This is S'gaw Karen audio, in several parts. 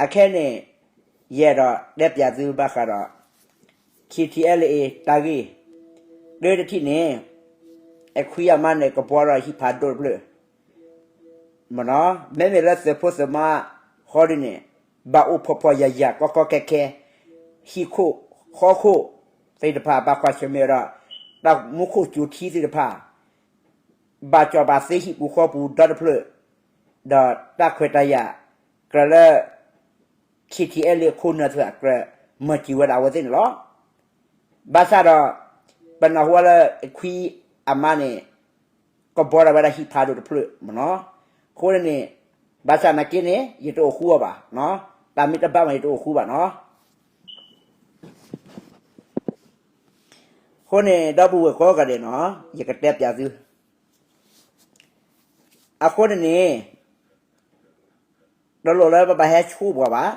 အခဲန့ၣ် ယအဲၣ်ဒိးတဲပျးသုဘၣ်ဃးဒီး ခ့ထံအဲလ်အ့ တၢ်ဂ့ၢ် တၢတထံၣ်န့ၣ် အခွံအမါန့ၣ် ကဘှီဒီးဟံၣ်ဖးဒိၣ်တဖျၢၣ် မ့ၢ်နီၤ, မ့မ့ၢ်လၢသုးဖိသုးမါဃီဒ်န့ၣ် ဘၣ်အိၣ်ဖှီၣ်ဖှီၣ်ယာ်ယာ်ကီကီခဲခဲ, ဟံၣ်ခိၣ်ဃီခိၣ်သ့ၣ်တဖၣ် ဘၣ်ကွၢ်ဆၢၣ်မဲာ်ဒီး တၢ်မူခိၣ်စူၤထံသ့ၣ်တဖၣ် ဘၣ်စီၣ်ဘၣ်သ့ဟံၣ်ပူၤဃီပူၤဒီတဖျၢၣ်, ဒီးတၢ်ခွဲးတၢ်ယာ် ကြၢးလၢ ခ့ထံအဲလ်အ့ ခိၣ်နၢ်သ့ၣ်တဖၣ် ကြၢးမၤစၢၤဝဲဒၣ်အဝဲသ့ၣ်န့ၣ်လီၤ. ဘၣ်ဆၣ်ဒီး ပနၢ်ဟူလၢအခွံအမါန့ၣ် ကဘှီဒီးဝဲဒၣ်ဟံၣ်ဖးဒိၣ်တဖျၢၣ်မ့ၢ်နီၤ, အဃိန့ၣ်န့ၣ် ဘၣ်ဆၣ်နာ်က့န့ၣ် ယတအိၣ်ဃူအီၤဘၣ်, တၢ်မ့ၢ်တဘၣ်မး ယတအိၣ်ဃူဘၣ်နီၤ. အဃိန့ၣ် ဒီပုၢ်ဝဲၢ်ကိးဂၤဒဲးနီၤ ယကတဲပျးသု အဃိန့ၣ်န့ၣ် တလိၣ်လၢပဘၣ်ဟဲဆိၣ်ပှၤဘၣ်.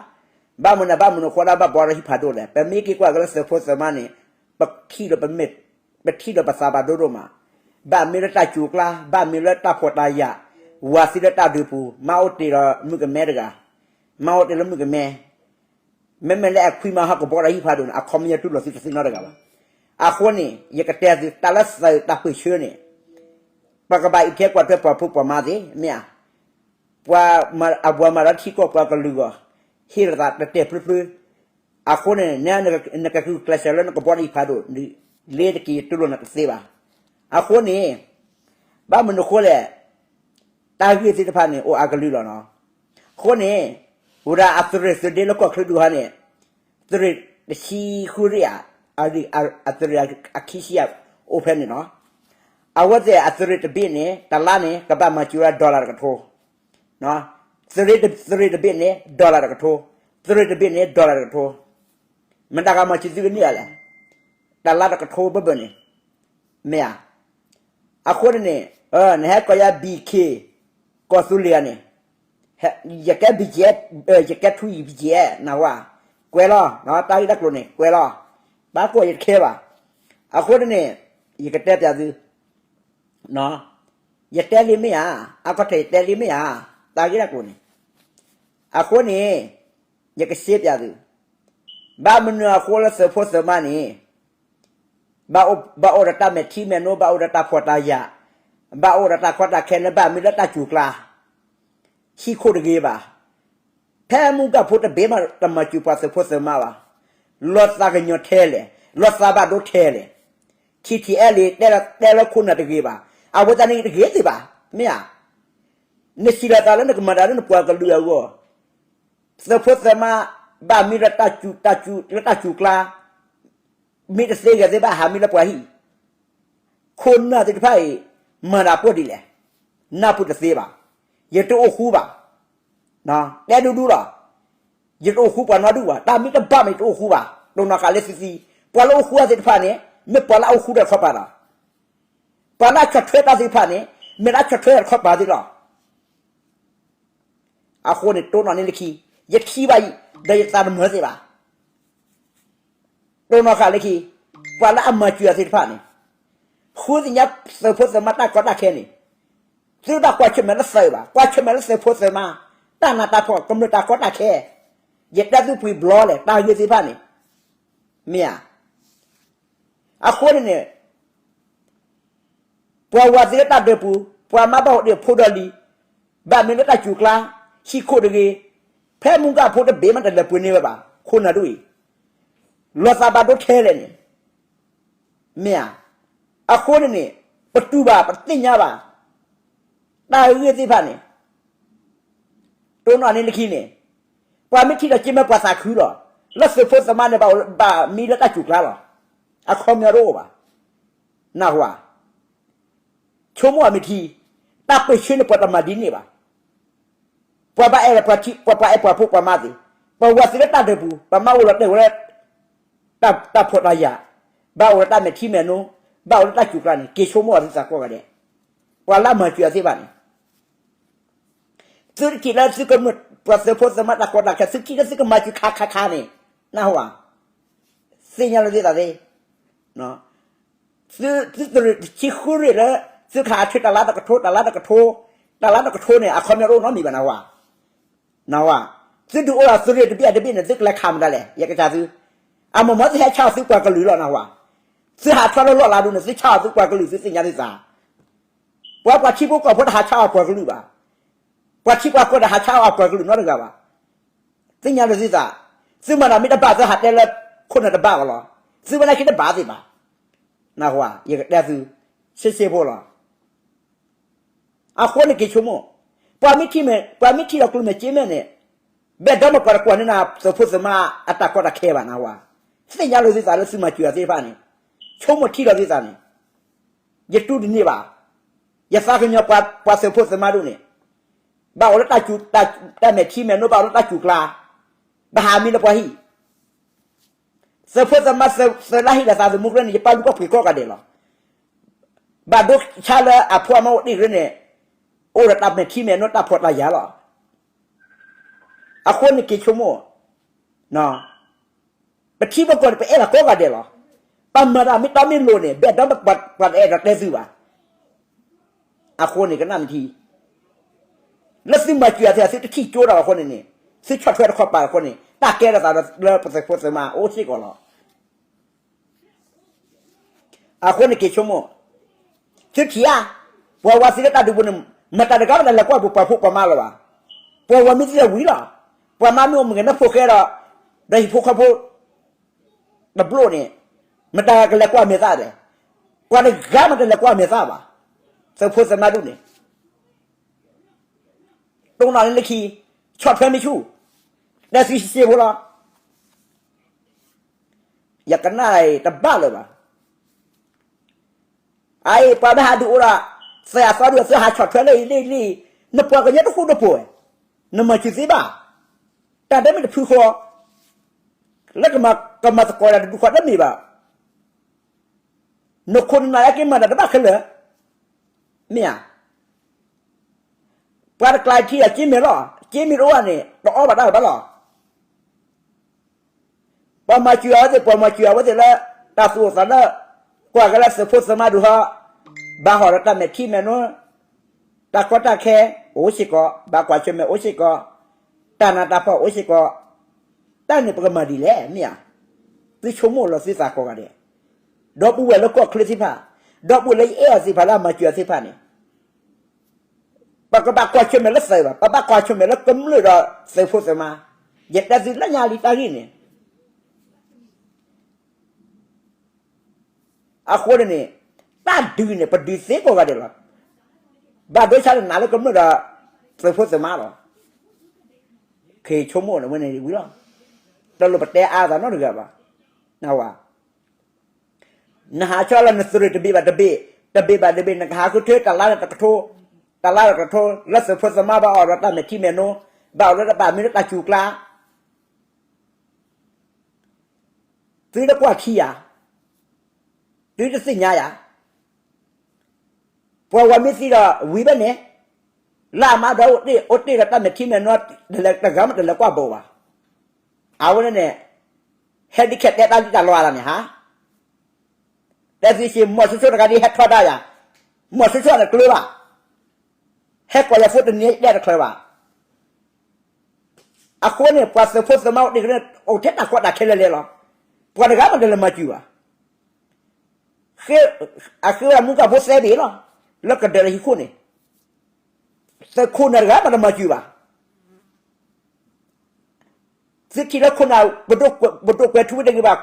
ဘၣ်မနုၤ ဘၣ်မနုၤအဃိဒၣ်ဘၣ်ဘှီဒီးဟံၣ်ဖးဒိၣ်လဲၣ်. ပမ့ၢ်က့ၤကွၢ်က့ၤလၢသုးဖိသုးမါန့ၣ် ပထံၣ်ဒီးပမဲာ်, ပထံၣ်ဒီးပသးဘၣ်ဒိဒိၣ်မး, ဘၣ်မ့ၢ်လၢတၢ်စူၤကျါ, ဘၣ်မ့ၢ်လၢတၢ်ဖှီၣ်တၢ်ယာ်, ဝၤသံလၢတၢ်ဒုးပူၤ, မါအိၣ်တ့ၢ်ဒီးမုၣ်ကမဲတဂၤ, မါအိၣ်တ့ၢ်လၢမုၣ်ကမဲ မ့မ့ၢ်လၢအခွံမါဟီၣ်ကဘှီဒီးဟံၣ်ဖးဒိၣ်န့ၣ် အခီပညီတူၢ်လိာ်သုတသ့နီတဂၤဘၣ်. အဃိန့ၣ် ယကတဲသု တၢ်လၢသုးတၢ်ပၢၢ်ဆၢန့ၣ် ပကဘၣ်အံးထွဲကွၢ်ထွဲပှၤဖိပှၤမါသ့ၣ် မ့ၢ်ဧါ. ပှၤအဝၤမၤဒီးထံကီၢ်ပှၤကလုာ်အဂီၢ်, ဟ့ၣ်လီၤသးတတဲာ်ဖျုဖျု, အဃိန့ၣ် နကကျဲးစၢးလၢနကဘှီဒီးဟံၣ်ဖးဒိၣ် လ့တက့ၤတူၢ်လိာ်နတသ့ဘၣ်. အဃိန့ၣ် ဘၣ်မနုၤအဃိလဲၣ် တၢ်ဂ့ၢ်သ့ၣ်တဖၣ်န့ၣ် အိၣ်အါကလုာ်လီၤနီၤ. အဃိန့ၣ် ဝဲဒၣ်အသုးရ့ၣ်သုးဒ့လၢကီၢ်ချၢဒူၣ်ဟါန့ၣ် သုးရ့ၣ်တဆံဃုရ့ၣ်ဧါ, အသုးရ့ၣ်အခံဆံဧါ အိၣ်ဖဲန့ၣ်နီၤ. အဝဲသ့ၣ်အသုးရ့ၣ်တဘ့ၣ်န့ၣ် တလါန့ၣ် ကဘၣ်မၤစၢၤဝဲဒၣ် dollar တကထိ, သုးရ့ၣ်တဘ့ၣ်န့ၣ် dollar တကထိ, သုးရ့ၣ်တဘ့ၣ်န့ၣ် dollar တကထိ, မတၤဂၤမၤစၢၤသုကန့ၢ်ဧါလဲၣ်, တလါတကထိဘၢၣ်ဘၢၣ်န့ၣ်, မ့ၢ်ဧါ. အဃိန့ၣ်န့ၣ် နဟဲကိးယၤ ဘံၣ်ခ့ၣ် ကီၢ်သူလ့ၤဧါန့ၣ်, ယကဲ ဘံၣ်ကဲ, ယကဲထူအံၤ ဘံၣ်ကဲ နၢ်ဟူဧါ, ကွဲးလီၤ, တၢ်ဂ့ၢ်တၢ်ကျိၤန့ၣ် ကွဲးလီၤ, ဘၣ်ကိးယတခဲဘၣ်. အဃိန့ၣ်န့ၣ် ယကတဲပျးသု ယတဲလံမ့ၢ်ဧါ, အကီထဲယတဲလံမ့ၢ်ဧါ, တၢ်ဂ့ၢ်တၢ်ကျိၤန့ၣ်, အဃိန့ၣ် ယကစ့ပျးသု, ဘၣ်မနုၤအဃိလၢသုးဖိသုးမါန့ၣ် ဘၣ်အိၣ်ဒီးတၢ်မဲာ်ထံမဲာ်နိ, ဘၣ်အိၣ်ဒီးတၢ်ဖှီၣ်တၢ်ယာ်, ဘၣ်အိၣ်ဒီးတၢ်ကီတၢ်ခဲန့ၣ် ဘၣ်မ့ၢ်လၢတၢ်စူၤကျါ, ဟံၣ်ခိၣ်တဂ့ၤဘၣ်. ဖဲမူကၢ်ဖိတဘ့ၣ်မး တမၤစၢၤပှၤသုးဖိသုးမါဘၣ်. လီၤသးကညီၤထဲလဲၣ်, လီၤသးဘၣ်ဒိထဲလဲၣ်. ထံထံအဲလ့ တဲလၢခိၣ်နၢ်တဂ့ၤဘၣ်. အဝဲသတးန့ၣ်တဂ့ၤသ့ၣ်ဘၣ်, မ့ၢ်ဧါ. နစံးလီၤသးလၢနကမၤတၢ်လၢနပှၤကလုာ်အဂီၢ်, သုးဖိသုးမါ ဘၣ်မ့ၢ်လၢတၢ်စူၤ, လၢတၢ်စူၤကျါ, မ့ၢ်တသ့ဂ့ၤသ့ၣ်ဘၣ် ဟးမ့ၢ်လၢပှၤဟံၣ်, ခိၣ်နၢ်သ့ၣ်တဖၣ်အံၤ မၤတၢ်ပှဲၤဒ်လဲၣ်, နၢ်ပၢၢ်တသ့ဘၣ်. ယတအိၣ်ဃူဘၣ်, တဲဒူဒူလီၤ. ယတအိၣ်ဃူပှၤနီတဒူၣ်ဘၣ်, တၢ်မ့ၢ်တဘၣ်မး ယတအိၣ်ဃူဘၣ်, တိၢ်နီၣ်ဃာ်လၢသုသံ. ပှၤလၢအိၣ်ဃူအသ့ၣ်တဖၣ်န့ၣ် မ့ၢ်ပှၤလၢအအိၣ်ဃူဒီးတခီပၤလီၤ. ပှၤလၢအဆီၣ်ထွဲတၢ်သ့ၣ်တဖၣ်န့ၣ် မ့ၢ်လၢအဆီၣ်ထွဲတခီပၤသ့ၣ်လီၤ. အဃိန့ၣ် တိၢ်နီၣ်န့ၢ်လၢခံ, ယထံၣ်ဘၣ်အံၤ ဒီးယသးတမၢသ့ၣ်ဘၣ်. တိၢ်နီၣ်ဃာ်လၢခံ, ပှၤလၢအမၤစၢၤအသ့ၣ်တဖၣ်န့ၣ်, ဃုသ့ၣ်ညါသုးဖိသုးမါတၢ်ကီတၢ်ခဲန့ၣ်, သုတဘၣ်ကွၢ်ဆၢၣ်မဲာ်လၢသုးဘၣ်, ကွၢ်ဆၢၣ်မဲာ်လၢသုးဖိသုးမါ, တၢ်နးတၢ်ဖှီၣ် ကမျၢၢ်တၢ်ကီတၢ်ခဲ, ယတဲသုပှဲၤဘျီလဲၣ် တၢ်ဂ့ၢ်သ့ၣ်တဖၣ်န့ၣ်, မ့ၢ်ဧါ. အဃိန့ၣ်န့ၣ် ပှၤဝၤသ့လၢတၢ်ဒၢးပူၤ, ပှၤမါဘၣ်အိၣ်ဒံးဖိဒီးလံၤ, ဘၣ်မ့ၢ်လၢတၢ်စူၤကျါ, ဟံၣ်ခိၣ်တဂ့ၤ, ဖဲမူကၢ်ဖိတဘ့ၣ်မးတလဲၤပှ့ၤန့ၢ်ဝဲဘၣ်, ခိၣ်နၢ်ဒ်အံၤ, လီၤသးဘၣ်ဒိထဲလဲၣ်န့ၣ်, မ့ၢ်ဧါ. အဃိန့ၣ်န့ၣ် ပတူၢ်ဘၣ် ပသ့ၣ်ညါဘၣ် တၢ်ဂ့ၢ်သ့ၣ်တဖၣ်န့ၣ် တိၢ်နီၣ်န့ၢ်လၢခံန့ၣ်, ပှၤမ့ၢ်ထံၣ်ဒီးက့မ့ၢ်ပှၤသးခုလီၤ. လၢသုးဖိသုးမါန့ၣ် ဘၣ်မံလၢတၢ်စူၤကျါလီၤ. အခီပညီတအိၣ်ဘၣ်. နၢ်ဟူဧါ. ဆိကမိၣ်အမ့ၢ်ထံ, တၢ်ပၢၢ်ဆၢန့ၣ် ပှၤတမၤဒ်န့ၣ်ဘၣ်. ပှၤဘၣ်အဲၣ်ပှၤထံ, ပှၤအဲၣ်ပှၤဖိပှၤမါသ့ၣ်, ပှၤဝၤသ့လၢတၢ်ဒၢးပူၤ, ပှၤမါအိၣ်လီၤတဲာ်ဝဲလၢ တၢ်ဖှီၣ်တၢ်ယာ်, ဘၣ်အိၣ်လၢတၢ်မဲာ်ထံမဲာ်နိ, ဘၣ်အိၣ်လၢတၢ်စူၤကျါန့ၣ် က့ၤဆိကမိၣ်အီၤသုသးကိးဂၤဒဲး, ပှၤလၢအမၤစၢၤအသ့ၣ်တဖၣ်န့ၣ် သုတထံၣ်လၢသုကမၤ ပှၤသုးဖိသုးမါတၢ်ကီတၢ်ခဲ သုထံၣ်လၢသုကမၤစၢၤခါခါခါန့ၣ်, နၢ်ဟူဧါ. သ့ၣ်ညါလၢသုသးသ့, သုသုးရ့ၣ်တဆံဃုရ့ၣ်လၢ သုကဟးဆှၢတၢ်လါတကထိ တၢ်လါတကထိ, တၢ်လါတကထိန့ၣ် အခီပညီတအိၣ်နီတမံၤဘၣ် နၢ်ဟူဧါ. နၢ်ဟူဧါ. သုဒုးအိၣ်ဒီးသုးရ့ၣ်တဘ့ၣ်တဘ့ၣ်န့ၣ် သုကလဲၤခးမတၤလဲၣ် ယကစၢ်သု, အမိၢ်မ့ၢ်သုဟဲဆါအီၤသုပှၤကလုာ်လီၤနၢ်ဟူဧါ, သုဟးထီၣ်လၢလီၢ်လၤဒုန့ၣ် သုဆါအီၤသုပှၤကလုာ်သုသ့ၣ်ညါသုသး, ပှၤပှၤထံဖိကီၢ်ဖိတဟးဆါအီၤပှၤကလုာ်ဘၣ်, ပှၤထံပှၤကီၢ်တဟးဆါအီၤပှၤကလုာ်နီတဂၤဘၣ်, သ့ၣ်ညါလၢသုသး, သုမၤတၢ်မ့ၢ်တဘၣ်သုဟးတဲလၢခိၣ်နၢ်တဘၣ်ဘၣ်လီၤ, သုဝဲဒၣ်ခံတဘၣ်သ့ၣ်ဘၣ်, နၢ်ဟူဧါ, ယကတဲသု, ဆ့ဆ့ဖိလီၤ အဃိန့ၣ်က့ၤဆိကမိၣ်, ပှၤမ့ၢ်ထံၣ်မဲာ် ပှၤမ့ၢ်ထံၣ်ဒီးကျိၣ်မဲာ်စ့မဲာ်န့ၣ်, ဘဲၣ်ဒီမ့ၢ်ပှၤတကွၢ်န့ၢ်နၤသုးဖိသုးမါအတၢ်ကီတၢ်ခဲဘၣ်နၢ်ဟူဧါ, သ့ၣ်ညါလီၤသုသးလၢသုမၤစၢၤအီၤသ့ၣ်တဖၣ်န့ၣ်, ဆိကမိၣ်ထံလီၤသုသးန့ၣ်, ယတူၢ်တန့ၢ်ဘၣ်, ယသးကညီၤပှၤသုးဖိသုးမါဒိၣ်န့ၣ်, ဘၣ်အိၣ်လၢတၢ်မဲာ်ထံမဲာ်နိ ဘၣ်အိၣ်လၢတၢ်စူၤကျါ, ဘၣ်ဟးမံလၢပှၤဟံၣ် သုးဖိသုးမါ သုးလၢဟံၣ်လၢသးသမူကရၢန့ၣ် ယပာ်လုၢ်ပာ်ပှ့ၤကိးဂၤဒဲးလီၤ, ဘၣ်ဒိဆါလၢအဖိအမါအိၣ်တ့ၢ်ကရၢန့ၣ်, အိၣ်ဒီးတၢ်မဲာ်ထံမဲာ်နိတၢ်ဖှီၣ်တၢ်ယာ်လီၤ, အဃိန့ၣ်က့ၤဆိကမိၣ်, ပထံပကီၢ်န့ၣ် ပအဲၣ်ဒိးကိးဂၤဒဲးလီၤ, ပမၤတၢ်မ့ၢ်တီမ့ၢ်လိၤန့ၣ် ဘဲၣ်ဒီပှၤတအဲၣ်ဒိးတဲသုဘၣ်, အဃိန့ၣ်ကနၣ်မ့ၢ်ထံ လၢသုမၤစၢၤအီၤသ့ၣ် သုတထံၣ်ကၠိတၢ်ဘၣ်အဃိန့ၣ်န့ၣ်, သုဆီၣ်ထွဲတခီပၤအဃိန့ၣ် တၢ်ကဲထီၣ်သးလၢပသုးဖိသုးမါအိၣ်စ့ၢ်ကီးလီၤ, အဃိန့ၣ်က့ၤဆိကမိၣ်, သုထံၣ်ဧါ, ပှၤဝၤသံလၢတၢ်ဒုးပူၤန့ၣ်, မတၤတဂၤမတၤလဲၤကွၢ်ပှၤဖိပှၤမါလၢၤဘၣ်, ပှၤဝၤမ့ၢ်သံဒီးဝံၤလီၤ, ပှၤမါမ့ၢ်အိၣ်မ့ၢ်ဂ့ၤ နၢ်ဖိဃဲဒီး, ဒီးဟံၣ်ဖိဃီဖိ တဘျိၣ်န့ၣ်, မတၤကလဲၤကွၢ်မဲာ်သၣ်လဲၣ်, ပှၤတဂၤမတၤလဲၤကွၢ်မဲာ်သၣ်ဘၣ်, သုးဖိသုးမါဒိၣ်န့ၣ်, တိၢ်နီၣ်န့ၣ်လၢခံ, ဆီၣ်ထွဲမ့ၢ်ဆူၣ်, တဲသံစ့ဖိလီၤ, ယကနၣ်တဘၣ်လၢၤဘၣ်, အအံၤ ပှၤမ့ၢ်ဟးဒုးအိၣ်ဒီး, သဲအသီဒုး သုဟးဆီၣ်ထွဲလၢအံၤလံလံ, နပှၤကညီတဃူတဖိး, နမၤစၢၤသ့ဘၣ်, တၢ်ဒဲမ့ၢ်တဖုဃီ, လၢကမၤသကိးတၢ်တဒူၣ်ဃီတမ့ၢ်ဘၣ်, နခိၣ်နနၢ်လၢက့ၤမၤတၢ်တဘၣ်ခဲလၢာ်, မ့ၢ်ဧါ, ပှၤတကျါထံၣ်ဒီးက့မဲာ်လီၤ, က့မဲာ်တအိၣ်ဘၣ်န့ၣ် တအီၣ်ဘၣ်တၢ်ဘၣ်လီၤ, ပှၤမၤစၢၤအဝဲသ့ၣ် ပှၤမၤစၢၤအဝဲသ့ၣ်လၢ တၢ်သူၣ်အိၣ်သးလၢ, ကွၢ်က့ၤလၢသုးဖိသုးမါဒုးဟီ, ဘၣ်ဟီၣ်ဒီးတၢ်မဲာ်ထံမဲာ်နိ, တၢ်ကီတၢ်ခဲ, အိၣ်စ့ၢ်ကီး, ဘၣ်ကွၢ်ဆၢၣ်မဲာ်အိၣ်စ့ၢ်ကီး, တၢ်နးတၢ်ဖှီၣ်အိၣ်စ့ၢ်ကီး, တၢ်န့ၣ်ပကမၤဒ်လဲၣ် မ့ၢ်ဧါ, သုဆိကမိၣ်လီၤသုသးကိးဂၤဒဲး, ဒီပုၢ်ဝဲၢ်လၢကီၢ်ချၢသ့ၣ်တဖၣ်, ဒီပုၢ်ဝဲၢ်လၢယအဲၣ်အီၤသ့ၣ်တဖၣ်လၢအမၤစၢၤအီၤသ့ၣ်တဖၣ်န့ၣ် ပကဘၣ်ကွၢ်ဆၢၣ်မဲာ်လၢသုးဘၣ်, ပဘၣ်ကွၢ်ဆၢၣ်မဲာ်လၢကမျၢၢ်ဒီးသုးဖိသုးမါ, ယတဲသုလၢညါလံတၢ်ဂ့ၢ်န့ၣ်, အဃိန့ၣ်န့ၣ်, တၢ်ဒုးန့ၣ် ပဒုးသ့ကိးဂၤဒဲးလီၤ, ဘၣ်ဒိဆါတနးလၢကမျၢၢ်ဒီးသုးဖိသုးမါလီၤ, က့ၤဆိကမိၣ်န့ၣ်ဝဲန့ၣ်ဝံၤလီၤ, တလိၣ်ပတဲအါသးနီတဂၤဘၣ်, နဝၤ နဟးဆှၢလီၤနသုးရ့ၣ်တဘ့ၣ်ဘၣ်တဘ့ၣ်, တဘ့ၣ်ဘၣ်တဘ့ၣ် နကဟးဃုထၢတၢ်လါန့ၣ်တကထိ, တၢ်လါန့ၣ်တကထိ လၢသုးဖိသုးမါဘၣ်အီၣ်ဒီးတၢ်မဲာ်ထံမဲာ်နိ, ဘၣ်အီၣ်လၢတၢ်ဘၣ်မံလၢတၢ်စူၤကျါ, သုတကွၢ်ထံယၤ, သုတသ့ၣ်ညါယၤ ပှၤဝၤမ့ၢ်သံဒီးဝံၤဘၣ်န့ၣ်, လၢအမါဒီးအိၣ်တ့ၢ်ဒီးတၢ်မဲာ်ထံမဲာ်နိ, တဂၤမ့ၢ်တလဲၤကွၢ်ဘၣ်ဘၣ်, အဝဲန့ၣ်န့ၣ်, ဟဲဒ်ခဲတဲတၢ်လံၣ်တၢ်လီအသးန့ၣ်ဟါ, တဲသ့စ့ မီၢ်ဆိဆိတဂၤဒ်ဟဲထီၣ်တၢ်ယၤ, မီၢ်ဆိဆိန့ၣ်ကျၢၤဘၣ်, ဟဲကိးယၤဖိတနံၤတဲတချုးဘၣ် အဃိန့ၣ် ပှၤသုးဖိသုးမါအိၣ်တ့ၢ်ကရၢန့ၣ် အိၣ်ထဲတၢ်ကီတၢ်ခဲလၢာ်လၢာ်လီၤ. ပှၤတဂၤမးတလဲၤမၤစၢၤဘၣ်. အဃ့အမူကဖိသၢဘ့ၣ်လီၤ. လၢကဒၢးလၢဟံၣ်ခိၣ်န့ၣ် သုးခိၣ်နၢ်တဂၤမးတမၤစၢၤဘၣ်. သုထံၣ်လၢခိၣ်နၢ် ပဒိၣ်ကွဲးထူဝဲတဂ့ၤဘၣ်,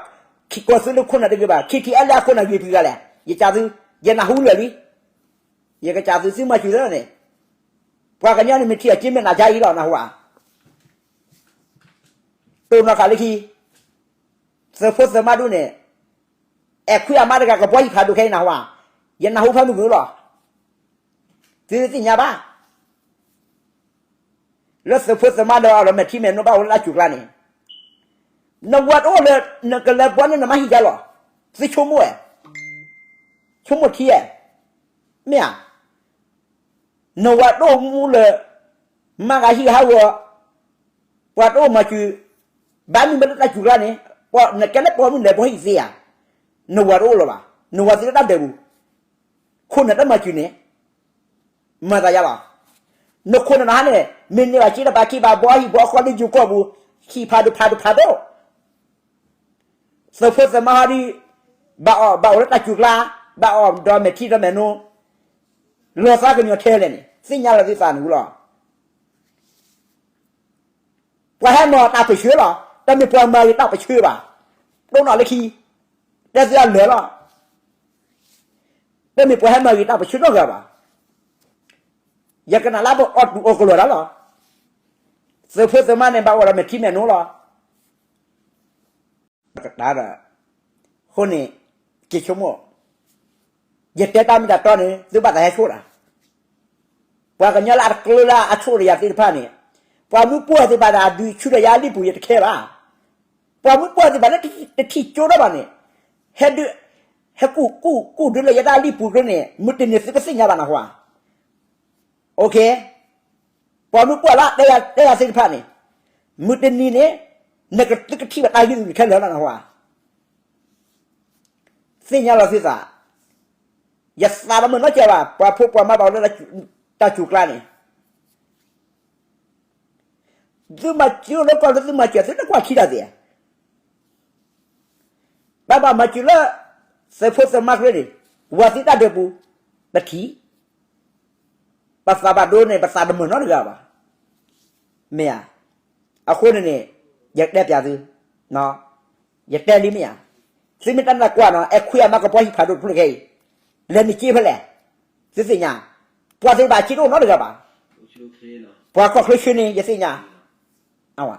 ကီၢ်သူလ့ၤခိၣ်နၢ်တဂ့ၤဘၣ်, ခံထံၣ်အဲၣ်လၢအခိၣ်နၢ်ဂ့ၤပှၤဂၤလဲၣ်, ယကးသု, ယနၢ်ဟူလၢာ်လံ. ယကးသုသုမၤစၢၤသၢန့ၣ်, ပှၤကညီန့ၣ်မ့ၢ်ထံၣ်အက့မ့ၢ်နၤယါအံၤလီၤ နၢ်ဟူဧါ. တိၢ်နီၣ်ဃာ်လၢခံ, သုးဖိသုးမါဒိၣ်န့ၣ်, အဲၣ်ခွံအမါတဂၤကဘှီဟံၣ်ဖးဒိၣ်ခဲအံၤနၢ်ဟူဧါ, ယနၢ်ဟူဖးမုၢ်ဂုၤလီၤ. သုသ့ၣ်ညါဘၣ် လၢသုးဖိသုးမါဒီးအီၤဒီးမဲာ်ထံမဲာ်နိဘၣ်အိၣ်လၢတၢ်စူၤကျါန့ၣ်, နဝၤတအိၣ်လၢ နကလဲၤဘှီန့ၢ်နမါဟံၣ်ယါလီၤ. သုဆိကမိၣ်ဝဲ, ဆိကမိၣ်ထံဧဲ, မ့ၢ်ဧါ. နဝၤတအိၣ်မူလၢ မါဂၤဟံၣ်ဟးဂီၤ, ပှၤတအိၣ်မၤစၢၤ, ဘၣ်မ့ၢ်ဘၣ်လၢတၢ်စူၤကျါန့ၣ်, နကဲလၢပှၤမုၢ်လဲၤဘှီဟံၣ်သ့ဧါ, နဝၤတအိၣ်လၢၤဘၣ်, နဝၤသံလၢတၢ်ဒၢးပူၤ, ခိၣ်နၢ်တမၤစၢၤန့ၣ် မၤသးယါလီၤ. နခိၣ်နနၢ်ဟါန့ၣ် မ့ၢ်န့ၢ်ဘၣ်က့ဒီးဘၣ်က့ဘၣ်ဘီဟံၣ်ဘီဃီလၢယိၤကီၢ်ပူၤ, ဟံၣ်ဖးဒိၣ်ဖးဒိၣ်ဖးဒိၣ်, သုးဖိသုးမါဟီဒ်, ဘၣ်အီၣ် ဘၣ်အိၣ်လၢတၢ်စူၤကျါ, ဘၣ်အီၣ်ဒီးမဲာ်ထံဒီးမဲာ်နိ, လီၤသးကညီၤထဲလဲၣ်န့ၣ် သ့ၣ်ညါလီၤသုသးန့ၣ်ဝံၤလီၤ. ပှၤဟဲမၤတၢ်ပၢဆှၢလီၤ, တမ့ၢ်ပှၤမၤဂ့ၤတၢ်ပၢဆှၢဘၣ်, ဒိၣ်နီၣ်လၢခံ, တဲသုအလၢာ်လီၤ. တမ့ၢ်ပှၤဟဲမၤဂ့ၤတၢ်ပၢဆှၢနီတဂၤဘၣ်. ယကနၣ်လၢပအီၣ်တူၢ်အီၣ်ကလီၤတၢ်လီၤ. သုးဖိသုးမါန့ၣ် ဘၣ်အိၣ်ဒီးမဲာ်ထံမဲာ်နိလီၤ. ကတၢၢ်ဒီး, အဃိန့ၣ်, က့ၤဆိကမိၣ်, ယတဲတၢ်မ့ၢ်တၢ်တီန့ၣ် သုဘၣ်သးဟဲဆိၣ်တၢ် ပှၤကညီလၢအတကျၢၤလၢအဆိၣ်ဒီးယၤသ့ၣ်တဖၣ်န့ၣ်, ပှၤမုၢ်ပှၢ်သ့ၣ်တဖၣ်န့ၣ် အဒုးဆူၣ်ဒီးယၤလံာ်ပူၤယတခဲဘၣ်. ပှၤမုၢ်ပှၢ်သ့ၣ်တဖၣ်လၢတထံၣ်ကၠိထီၣ်ဘၣ်န့ၣ်, ဟဲဒုး, ဟဲကူၣ်ကူၣ်ကူၣ်ဒုးလၢယတၢ်လံာ်ပူၤကရၢန့ၣ် မုၢ်တနံၤသုကသ့ၣ်ညါဘၣ်နၢ်ဟူဧါ. ပှၤမုၢ်ပှၢ်လၢတဲယၤသ့ၣ်တဖၣ်န့ၣ်, မုၢ်တနံၤန့ၣ်, နကသုကထံၣ်ဘၣ်တၢ်ဂ့ၢ်ဒ်န့ၣ်ခဲလၢာ်လီၤနၢ်ဟူဧါ. သ့ၣ်ညါလီၤသုသး, ယသးတမုာ်နီတစဲးဘၣ် ပှၤဖိပှၤမါဘၣ်အိၣ်လၢတၢ်စူၤကျါန့ၣ်, သုမၤစၢၤလၢကီၢ်လၢသုမၤစၢၤ သုတကွၢ်ထံတၢ်သ့ဧါ. တၢ်ဘၣ်မၤစၢၤလၢ, သုးဖိသုးမါကရၢန့ၣ်, ဝၤသံတၢ်ဒၢးပူၤ, ပထံၣ်, ပသးဘၣ်ဒိန့ၣ် ပသးတမုာ်နီတဂၤဘၣ်. မ့ၢ်ဧါ. အဃိန့ၣ်န့ၣ်, ယတဲပျးသု, ယတဲလံမ့ၢ်ဧါ. သုမ့ၢ်တၢ်နၢ်ကွၢ်နီၤ အဲၣ်ခွံအမါကပီၤဟံၣ်ဖးဒိၣ်တဖျၢၣ်ခဲအံၤ, လဲၤနုာ်က့ဖဲလဲၣ်, သုသ့ၣ်ညါ, ပှၤသ့ၣ်တဖၣ်က့တအိၣ်နီတဂၤဘၣ်. ပှၤကီၢ်ချၢဆှၢန့ၣ် ယသ့ၣ်ညါ, အဝဲ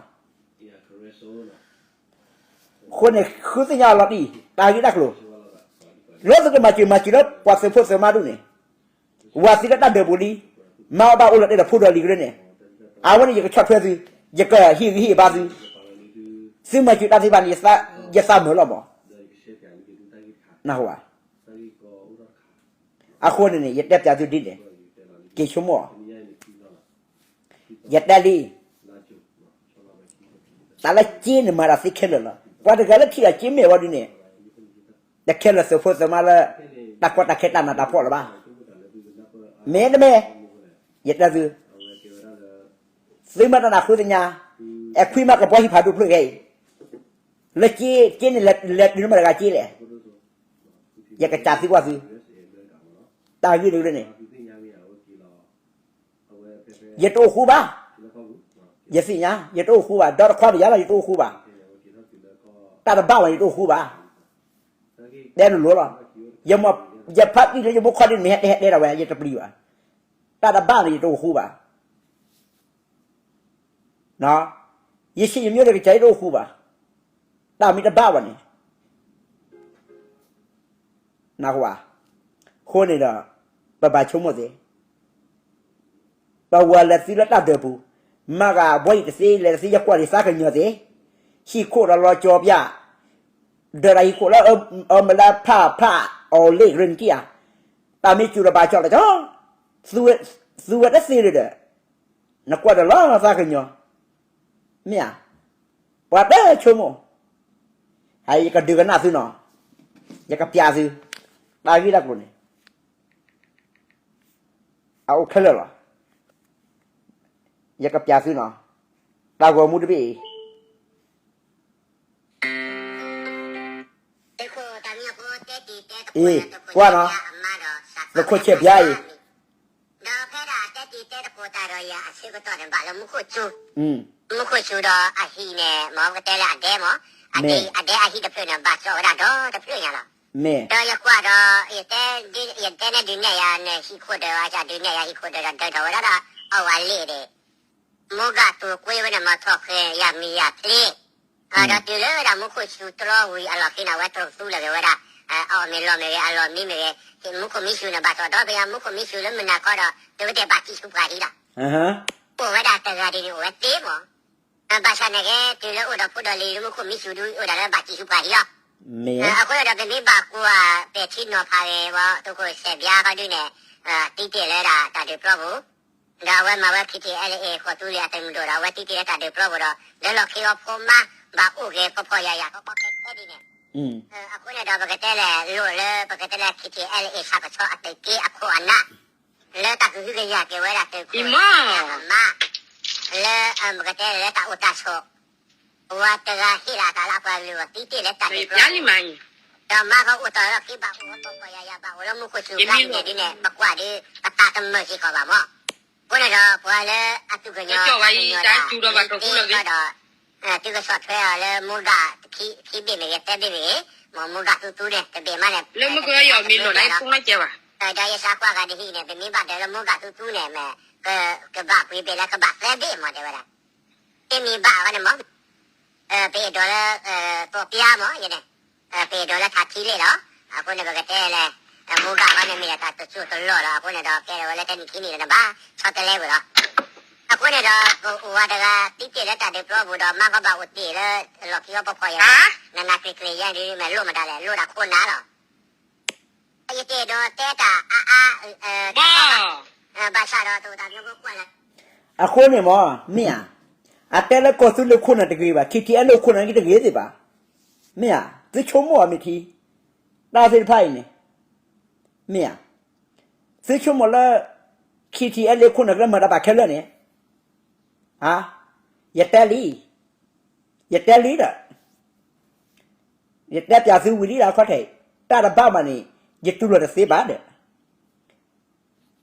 အဃိန့ၣ် ဃုသ့ၣ်ညါအီၤလီၤတံၢ် တၢ်ဂ့ၢ်တၢ်ကျိၤ, လၢသုကမၤစၢၤမၤစၢၤလၢပှၤသုးဖိသုးမါဒူၣ်န့ၣ်, ဝၤသံလၢတၢ်ဒၢးပူၤလံ, မါအီၣ်ဘၣ်အိၣ်လၢတဲဒီးဖိဒီးလံၤကရၢန့ၣ်, အဝဲန့ၣ်ယကဆီၣ်ထွဲသု, ယကဟ့ၣ်ဂံၢ်ဟ့ၣ်ဘါသု, သုမၤစၢၤတၢ်သ့ၣ်တဖၣ်န့ၣ် ယသးမုာ်လီၤမး, နၢ်ဟူဧါ. အဃိန့ၣ်န့ၣ် ယတဲပျးသုဒ်န့ၣ်, က့ၤဆိကမိၣ်အီၤ, ယတဲလံ, တၢ်လၢက့န့ၣ်မၤတၢ်သ့ခဲလၢာ်လီၤ. ပှၤတဂၤလၢထံၣ်အက့မ့ၢ်ဝဲဒ်န့ၣ်, တခဲလၢာ်သုးဖိသုးမါလၢ တၢ်ကီတၢ်ခဲတၢ်နးတၢ်ဖှီၣ်လၢၤဘၣ်. မ့တမ့ၢ်, ယတဲသု, သုမ့ၢ်တၢ်နၢ်ဃုသ့ၣ်ညါ, အဲၣ်ခွံမါကပီၤဟံၣ်ဖးဒိၣ်တဖျၢၣ်ခဲအံၤ, လၢက့, က့န့ၣ်လဲၤတုၤလၢမတၤတဂၤက့လဲၣ်, ယကစံးသံကွၢ်သု, တၢ်ဂ့ၢ်တကရၢန့ၣ် ယတအိၣ်ဃူဘၣ်, ယသ့ၣ်ညါ ယတအိၣ်ဃူဘၣ်, ဒီတခွါပယါလီၤ ယတအိၣ်ဃူဘၣ်, တၢ်တဘၣ်ဘၣ်န့ၣ် ယတအိၣ်ဃူဘၣ်, တဲလိၤလိၤလီၤ, ယဖါတံၢ်လၢယမိၢ်ခီဒ်န့ၣ် မ့ၢ်ဟဲတဲဟဲတဲဒၣ်ဝဲ ယတပျံၤဘၣ်, တၢ်တဘၣ်န့ၣ် ယတအိၣ်ဃူဘၣ် ယဆံးယမံၤဒီးကစၢ်ယတအိၣ်ဃူဘၣ်, တၢ်မ့ၢ်တဘၣ်ဘၣ်န့ၣ် နၢ်ဟူဧါ, အဃိန့ၣ်ဒီး ပဘၣ်ဆိကမိၣ်သ့, ပဝၤလဲၤသံလၢတၢ်ဒၢးပူၤ, မၤဂ့ၤဘီယံၤတသ့ လဲၤတသ့ ယကွၢ်ဒံးသးကညီၤသ့, ဟံၣ်ခိၣ်ဒီးလီၤကၠီၤပျၢ်, ဒၢးတၢ်ဟံၣ်ခိၣ်လၢအမ့ၢ်လၢဖးဖးအီၤလ့ၣ်ကရၢနကံဧါ, တၢ်မ့ၢ်စူၤဒီးဘၣ်ကၠီလီၤကၠီ, သူဝဲတသ့လၢၤဒီး, နကွၢ်ဒီးလီၤသးကညီၤ, မ့ၢ်ဧါ, ပှၤတဆိကမိၣ် ဟဲ ယကဒုးကနၣ်သုနီၤ, ယကပျးသု, တၢ်ဂ့ၢ်တၢ်ကျိၤန့ၣ် အအိၣ်ခဲလၢာ်လီၤ, ယကပျးသုနီၤ, တၢ်ဂီၤမူတဘ့ၣ်အံၤ အ့ ကွၢ်နီၤ, သုးခိၣ်ဆဲးဘျါအံၤ ဒီးဖဲဒၣ်တဲတံၤတဲသကိးတၢ်ဒီးယၤအဆၢကတီၢ်န့ၣ် ဘၣ်လၢမူခိၣ်စူၤ, မူခိၣ်စူၤဒီးအဟံၣ်န့ၣ် မ်ပကတဲလၢအဒဲမး, အဒဲအဟံၣ်တဖျၢၣ်န့ၣ် ဘၣ်ကၠီဝဲဒၣ်ဒီတဖျၢၣ်ညါလီၤ. ဒီးယကွၢ်ဒီး ယတဲန့ၢ်ဒုးနဲၣ်ယၤန့ၣ် ဟံၣ်ခိၣ်ဒၢးဝဲ ဒုးနဲၣ်ယၤဟံၣ်ခိၣ်ဒၢးဒီး ဒၢးထီၣ်ဝဲဒၣ်ဒီး အဝၤလ့ၣ်ဒၣ် မိၢ်ဂၤတိာ်ကွ့ဝဲန့ၣ် မၤထီၣ်ဃဲၤယၤမံၤယၤချ့, ဒီးတုၤလၢဝဲဒၣ်မူခိၣ်စူၤတြီဝံၤအလီၢ်ခံန့ၣ် အဝဲတရူးသူလၢာ်ဂ့ၤဝဲဒၣ်, အအီၣ်မ့ၤလီၤမ့ၤဂ့ၤ အလီၢ်မံမ့ၤဂ့ၤ, မူခိၣ်မံစူၤန့ၣ် ဘၣ်ထီၣ်ဒီးပယၤမူခိၣ်မံစူၤလၢမုၢ်နၤခီဒီး တုၤဝဲတဲဘၣ်တံၢ်ဆူပှၤဒံးလီၤ. အိၣ်ဝဲဒၣ်တဂၤဒ်န့ၣ်အိၣ်ဝဲသ့မး, ဘၣ်ဆၣ်န့ၣ်ဂ့ၤ တုၤလၢအိၣ်ဒီးဖိဒီးလံၤလၢမူခိၣ်မံစူၤဒုးအိၣ်ဒၣ်လၢဘၣ်တံၢ်ဆူပှၤဒံးလီၤ. အဃိန့ၣ်ဒီး ပမ့ၢ်ဘၣ်ကွၢ်ပဲာ်ထံနီၤဖးဂ့ၤဝဲ သုးခိၣ်ဆဲးဘျါခီဒုးန့ၣ်, တံၢ်တ့ၢ်လၢဒၣ်တၢ်ဒုးပျီပူၤ, ဒီးအဝဲမၤဝဲ ခ့ထံၣ်အဲလ်အ့ၣ် ဃိးသူလ့ၤအသုးမုၢ်ဒိၣ်ဒီး အဝဲတံၢ်တ့ၢ်လၢတၢ်ဒုးပျီပူၤဒီး လၢလီၢ်ခံအီၤဖိမါ ဘၣ်အိၣ်ဂဲၤဖီဖီယာ်ယာ်ဖီဖီခဲခဲဒ်န့ၣ်, အဃိန့ၣ်ဒီးပကတဲလဲၣ် လိၣ်လၢပကတဲလၢ ခ့ထံၣ်အဲလ်အ့ၣ် ဆၣ်ကဆီအသုးက့အခိၣ်အနၢ်, လၢတၢ်ကဟုကယာ်က့ၤဝဲဒၣ်သုးခိၣ် မါ လၢပကတဲလၢတၢ်အိၣ်တၢ်ဆိး ပဝဲတဂၤဟ့ၣ်လီၤအသးလၢအပှၤကလုာ်အဂီၢ် သံတ့ၢ်လၢတၢ်ဒုးပျီပူၤ, ဒီးမါကအိၣ်တီၢ်လီၤခံဘၣ်အိၣ်ဝဲပီၢ်ပီၢ်ယၢ်ယၢ်ဘၣ်အိၣ်လၢမူခိၣ်စူၤကျါန့ၣ်ဒ်န့ၣ် ပကွၢ်ဒီး ပသးတမုာ်စ့ၢ်ကီးဘၣ်မး. အဃိန့ၣ်ဒီး ပှၤလၢအသူၣ်ကညီၤသးကညီၤဒၣ် သုတ့ၢ်ဃီဒီး သုကဆီၣ်ထွဲအီၤလၢမူဂၤခံဘ့ၣ်မ့ၢ်ဂ့ၤ သၢဘ့ၣ်မ့ၢ်ဂ့ၤ, မ့ၢ်မူဂၤသူသူန့ၣ် တဘ့ၣ်မးန့ၣ် လၢမုၢ်ကရၢယီၤမ့ၢ်လီၤန့ၣ် ကိးနီၢ်ကဲဘၣ်. ဒီးယစးကွၢ်ဂၤဒ်ဟံၣ်န့ၣ် ပမ့ၢ်ဘၣ်ဒၢးလၢမူဂၤသူသူန့ၣ် မ့ၢ်ကဘၣ်ပှ့ၤဘ့ၣ်လၢကဘၣ်သၢဘ့ၣ်မး တဲဝဲဒၣ်. တမ့ၢ်ဘၣ်ဝဲန့ၣ်မး ပအဲၣ်ဒိးလၢ သီပျါမးယဲန့ၣ်, ပအဲၣ်ဒိးလၢထးထံလ့ၣ်လီၤ. အဃိန့ၣ် ပကတဲလဲၣ်, မူဂၤခီန့ၣ်မ့ၢ်ဒၣ်တၢ်တစိၢ်တလီၢ်လီၤ. အဃိန့ၣ်ဒီး ကဲထီၣ်ဝဲလၢတနံၣ်ခံနံၣ်ဒီးနဘၣ်ဆီတလဲဝဲလီၤ. အဃိန့ၣ်ဒီး ပအိၣ်ဝဲတဂၤ သံတ့ၢ်လၢတၢ်ဒုးပျီပူၤဒီး မါကဘၣ်အိၣ်တ့ၢ်လၢ လီၢ်ခံအီၤပီၢ်ပီၢ်ယၢ်ယၢ်, နနၤကျံၤကျံၤယဲဒ်မ့ၢ်လိၣ်မတၤလဲၣ်, လိၣ်ဒၣ်ခိၣ်နၢ်လီၤ. ယတအဲၣ်ဒိးတဲတၢ်အါအါ ဘၣ်ဆၣ်ဒီးတအိၣ်တၢ်မနုၤကကွၢ်လဲၣ်. အဃိန့ၣ်မး မ့ၢ်ဧါ, အတဲလၢကီၢ်သူလ့ၤခိၣ်နၢ်တဂ့ၤဘၣ်, ခံထံအဲလ့ၣ်ခိၣ်နၢ်ကတဂ့ၤသ့ၣ်ဘၣ်. မ့ၢ်ဧါ, သုဆိကမိၣ်အီၤမ့ၢ်ထံ, တၢ်သ့ၣ်တဖၣ်အံၤန့ၣ်, မ့ၢ်ဧါ, သုဆိကမိၣ်လၢ ခံထံအဲလ့ၣ်ခိၣ်နၢ်ကလၢမၤတၢ်ဘၣ်ခဲလၢာ်န့ၣ်, ယတဲလံ, ယတဲလံဒီး ယတဲပၠးသုဝံၤလံဒီးအခီၣ်ထံး, တၢ်တဘၣ်ဘၣ်န့ၣ် ယတူၢ်လိာ်တသ့ဘၣ်ဒီး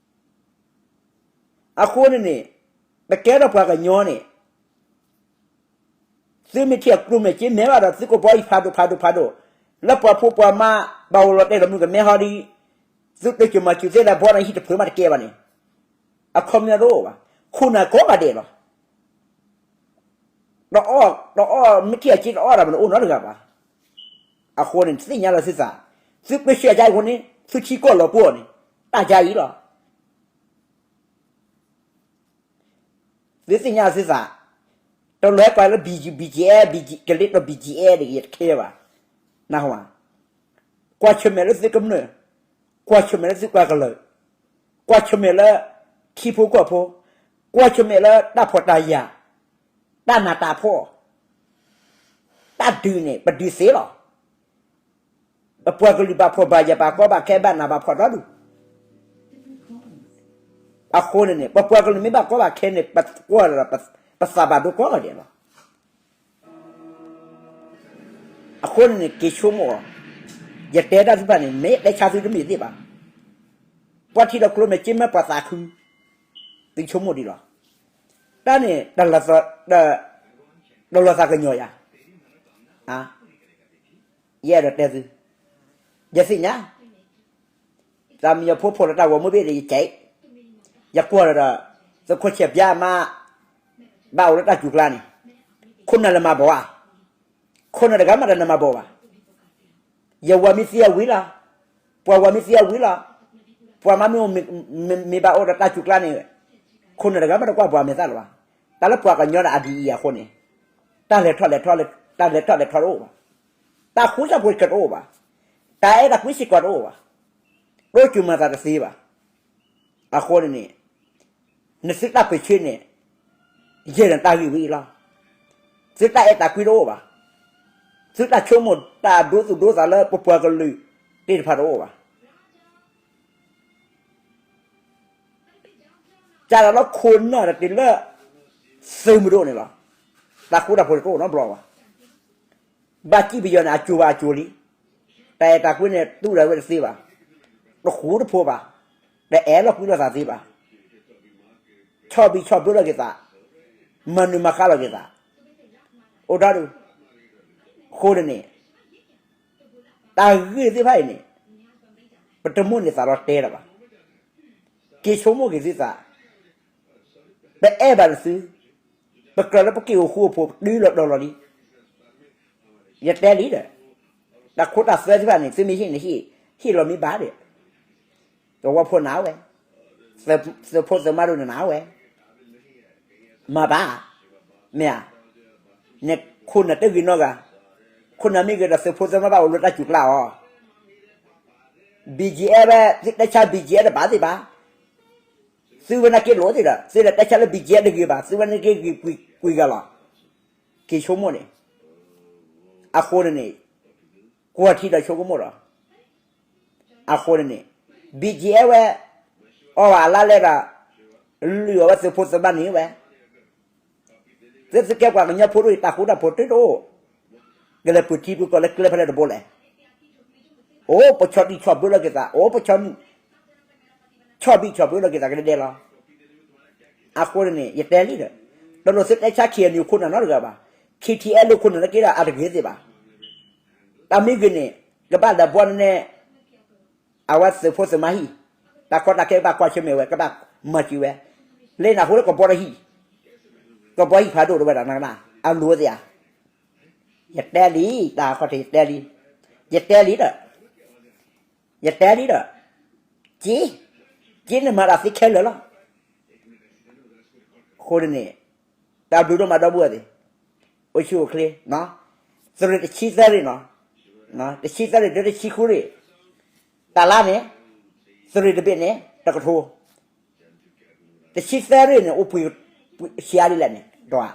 အဃိန့ၣ်န့ၣ် ပကဲထီၣ်ပှၤကညီန့ၣ် သုမ့ၢ်ထံၣ်အကျိၤမဲာ်က့မဲာ်ဘၣ်ဒီး သုကဘီအံၤဖးဒိၣ်ဖးဒိၣ်ဖးဒိၣ်, လၢပှၤဖိပှၤမါဘၣ်အိၣ်လီၤတဲာ်လီၤမုၢ်ကမဲဟီဒ် သုတစိၤမၤစူၤသ့လၢဘီန့ၣ်ဟံၣ်တဖျၢၣ်မးတကဲဘၣ်န့ၣ်, အခီပညီတအိၣ်ဘၣ်, ခိၣ်နၢ်ကိးဂၤဒဲးလီၤ. တအီၣ် တအီၣ်မ့ၢ်ထံၣ်အက့တအီၣ်တၢ်မနုၤအိၣ်နီတဂၤဘၣ်. အဃိန့ၣ် သ့ၣ်ညါလီၤသုသး, သုပၢဆှၢအကါအံၤအဃိန့ၣ် သုထံကီၢ်လီၤပှီၢ်န့ၣ် တၢ်ကါအံၤလီၤ. သုသ့ၣ်ညါသုသး, တလီၤဟဲကွၢ်လၢ BG, BGF, BG, ကလ့တီ BGF ဒ်ယတခဲဘၣ်, နၢ်ဟူဧါ, ကွၢ်ဆၢၣ်မဲာ်လၢသုကမျၢၢ်, ကွၢ်ဆၢၣ်မဲာ်လၢသုပှၤကလုာ်, ကွၢ်ဆၢၣ်မဲာ်လၢ ထံဖိကီၢ်ဖိ, ကွၢ်ဆၢၣ်မဲာ်လၢတၢ်ဖှီၣ်တၢ်ယာ်, တၢ်နးတၢ်ဖှီၣ်, တၢ်ဒုးန့ၣ် ပဒုးသ့လီၤ. ပပှၤကလုာ်ဘၣ်ဖှီၣ်ဘၣ်ယာ်ဘၣ်ကီဘၣ်ခဲဘၣ်နးဘၣ်ဖှီၣ်ဒီဒူၣ် အဃိန့ၣ်န့ၣ် ပပှၤကလုာ်မ့ၢ်ဘၣ်ကီဘၣ်ခဲန့ၣ် ပကွၢ်ဒီး ပသးဘၣ်ဒိကိးဂၤဒဲးလီၤ. အဃိန့ၣ်န့ၣ် က့ၤဆိကမိၣ်အီၤ, ယတဲတၢ်သ့ၣ်တဖၣ်န့ၣ် မ့ၢ်တဲဆါသုတမ့ၢ်သ့ဘၣ်. ပှၤထံၣ်ဒီးကျိၤမဲာ်က့မဲာ်ပှၤသးခု, သုဆိကမိၣ်ဒ်လီၤ. တၢ်န့ၣ် တလီၤသးကညီၤယၤ, ယအဲၣ်ဒိးတဲသု, ယသ့ၣ်ညါ သးမံယီၤဖိဖီၣ်လီၤတၢ်ဂီၤမူဘ့ၣ်ဒီး ယကဲ, ယကွၢ်လီၤဒီး သုးခိၣ်ဆဲးဘျါအမါ ဘၣ်အိၣ်လၢတၢ်စူၤကျါန့ၣ်, ခိၣ်နၢ်လၢမၤဘီဧါ, ခိၣ်နၢ်တဂၤမးတနၢ်မၤဘီဘၣ်. ယဝၤမ့ၢ်သံအဝံၤလီၤ, ပှၤဝၤမ့ၢ်သံအဝံၤလီၤ, ပှၤမါမ့ၢ်အိၣ်မ့ၢ်ဘၣ်အိၣ်ဒီးတၢ်စူၤကျါန့ၣ်, ခိၣ်နၢ်တဂၤမးတကွၢ်ပှၤမဲာ်သၣ်လၢၤဘၣ်. တၢ်လၢပှၤကညီဒီးအဒ်အံၤအဃိန့ၣ်, တၢ်လဲၤထီၣ်လဲၤထီ, တၢ်လဲၤထီၣ်လဲၤထီတအိၣ်ဘၣ်, တၢ်ဃူတၢ်ဖိးစ့ၢ်ကီးတအိၣ်ဘၣ်, တၢ်အဲၣ်တၢ်ကွံစ့ၢ်ကီးတအိၣ်ဘၣ်, တိစၢၤမၤသးတသ့ဘၣ်. အဃိန့ၣ်န့ၣ်, နသုတၢ်ပၢၢ်ဆၢန့ၣ်, ယဲၢ်နတၢ်ဂ့ၢ်ဝဲအံၤလီၤ. သုတၢ်အဲၣ်တၢ်ကွံတအိၣ်ဘၣ်, သုတၢ်ဆိကမိၣ်တၢ်ဒိသူၣ်ဒိသးလၢပပှၤကလုာ်သ့ၣ်တဖၣ်တအိၣ်ဘၣ်. ကဒီးလၢခိၣ်နၢ်တတုၤလၢ သုးမုၢ်ဒိၣ်န့ၣ်လီၤ. တၢ်ဃူတၢ်ဖိးန့ၣ်တအိၣ်နီတဘျီဘၣ်. ဘၣ်စံၣ်ပယီၤန့ၣ် အစိၤဘၣ်အစိၤလံ. တၢ်အဲၣ်တၢ်ကွံန့ၣ် တူၢ်ဒၣ်ဝဲတသ့ဘၣ်, တဃူတဖိးဘၣ်, တအဲၣ်လီၤကွံလိာ်သးသ့ဘၣ်. ဆီၣ်ဘံၣ်ဆီၣ်ဘၢလီၤက့ၤသး, မၤနၢၤမၤဃါလီၤက့ၤသး, အိၣ်ဒီဒူၣ်. အဃိန့ၣ်န့ၣ်, တၢ်ဂ့ၢ်သ့ၣ်တဖၣ်အံၤန့ၣ်, ပတမိၣ်န့ၢ်သးလီၤတဲာ်လၢၤဘၣ်. က့ၤဆိကမိၣ်က့ၤသုသး, ပအဲၣ်ဘၣ်နသု, ပကြၢးလၢပက့ၤအိၣ်ဃူအိၣ်ဖိး တုၤလီၤတီၤလီၤလံ. ယတဲလံဒီး, တၢ်ခိတၢ်သွဲသ့ၣ်တဖၣ်န့ၣ် သုမ့ၢ်ဟ့ၣ်န့ၣ် ဟ့ၣ်လီၤမ့ၢ်ဘၣ်ဒီး, သဝီဖိနၤဝဲ, သုးဖိသုးမါဒိၣ်န့ၣ်နၤဝဲ, မၤဘၣ်, မ့ၢ်ဧါ, နခိၣ်နၢ်တဂ့ၤနီတဂၤ, ခိၣ်နၢ်မ့ၢ်ဂ့ၤဒီးသုးဖိသုးမါဘၣ်အိၣ်လၢတၢ်စူၤကျါအီၤ, BGF ဝဲ, သုတဲဆါ BGF တဘၣ်သ့ၣ်ဘၣ်, သုဝဲန့ၣ်က့လိာ်သ့ၣ်ဒီး သုလဲၤတဲဆါလၢ BGF တဂ့ၤဘၣ်, သုဝဲန့ၣ်က့ဂ့ၤကွံာ်ဂၤလီၤ. က့ၤဆိကမိၣ်န့ၣ်, အဃိန့ၣ်န့ၣ်, ကွၢ်ထံဒီးဆိကမိၣ်ဒီး အဃိန့ၣ်န့ၣ်, BGF ဝဲ, အီၣ်ဘၣ်အလါလဲဒီး လုၢ်အီၣ်ဝဲသုးဖိသုးမါန့ၣ်ဝဲ, သုသုကဲပှၤကညီဖိဒိၣ်အံၤ တၢ်ဃူတၢ်ဖိးတအိၣ်, ကလဲၤပၢၤထံပၢၤကီၢ်လၢကျဲဖဲလဲၣ်တဘိလဲၣ်, အိၣ်ပဆီၣ်တံၢ်ဆီၣ်ဘၢလီၤက့ၤသး အိၣ်ပဆီၣ် ဆီၣ်ဘံၣ်ဆီၣ်ဘၢလီၤက့ၤသးကဒဲဒဲလီၤ. အဃိန့ၣ် ယတဲလံဒီး, တလိၣ်သုတဲဆါ ခ့ၣ်အဲၣ်ယူၣ် ခိၣ်နၢ်နီတဂၤဘၣ်, ခ့ၣ်ထံၣ်အဲၣ်ယူၣ် ခိၣ်နၢ်လၢက့ဒီးအတဂ့ၤသ့ၣ်ဘၣ်. တၢ်မ့ၢ်ဂ့ၤန့ၣ် ကဘၣ်ဒီးဘှီန့ၣ် အဝဲသုးဖိသုးမါဟံၣ်, တၢ်ကီတၢ်ခဲကဘၣ်ကွၢ်ဆၢၣ်မဲာ်ဝဲ ကဘၣ်မၤစၢၤဝဲ, လၢနၢ်ဟူလၢကဘှီတဟံၣ်, ကဘှီဟံၣ်ဖးဒိၣ်တဝဲဒၣ်နကနၣ်, အလိၤသ့ၣ်ဧါ. ယတဲလံ, တၢ်ခီၣ်ထံးယတဲလံ, ယတဲလံဒီး, ယတဲလံဒီး, က့, က့န့ၣ်မၤတၢ်သ့ခဲလၢာ်လီၤ. အဃိန့ၣ် တၢ်ဘျုးဒိၣ်မးဒီပုၢ်ဝဲၢ်သ့ၣ်, အိၣ်ဆူၣ်အိၣ်ချ့, သုးရ့ၣ်တဆံသၢရ့ၣ်နီၤ, တဆံသၢရ့ၣ်ဒီးတဆံဃုရ့ၣ်, တၢ်လါန့ၣ်, သုးရ့ၣ်တဘ့ၣ်န့ၣ် တကထိ, တဆံသၢရ့ၣ်န့ၣ် အိၣ်ပှ့ၤ, ပှ့ၤဆံးအါဒ်လဲၣ်န့ၣ်, ဒီး,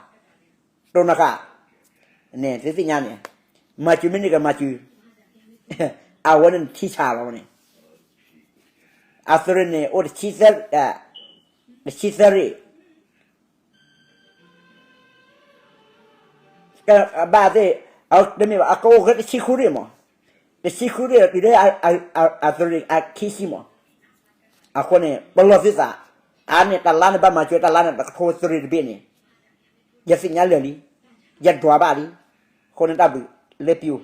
တိၢ်နီၣ်ဃာ်, န့ၣ် သုသ့ၣ်ညါန့ၣ်, မၤစၢၤမ့ၢ်န့ၢ်ကမၤစၢၤ, အဝဲန့ၣ်ထံဆးလီၤန့ၣ်, အသုးရ့ၣ်န့ၣ် အိၣ်တဆံသၢ, တဆံသၢရ့ၣ် ဘၣ်သ့ၣ်, တမ့ၢ်ဘၣ် အကအိၣ်ကဲတဆံဃုရ့ၣ်မး, တဆံဃုရ့ၣ်တုၤလၢအသုးရ့ၣ်အခံဆံမး, အဃိန့ၣ် ပလီၢ်သုသး, အါန့ၣ်တၢ်လါန့ၣ်ဘၣ်မၤစၢၤတၢ်လါန့ၣ် တကထိသုးရ့ၣ်တဘ့ၣ်န့ၣ်, ယသ့ၣ်ညါလၢာ်လံ, ယဒွးဘၣ်လံ, အဃိန့ၣ်တၢ်ဘျုးလၢပျိၤ,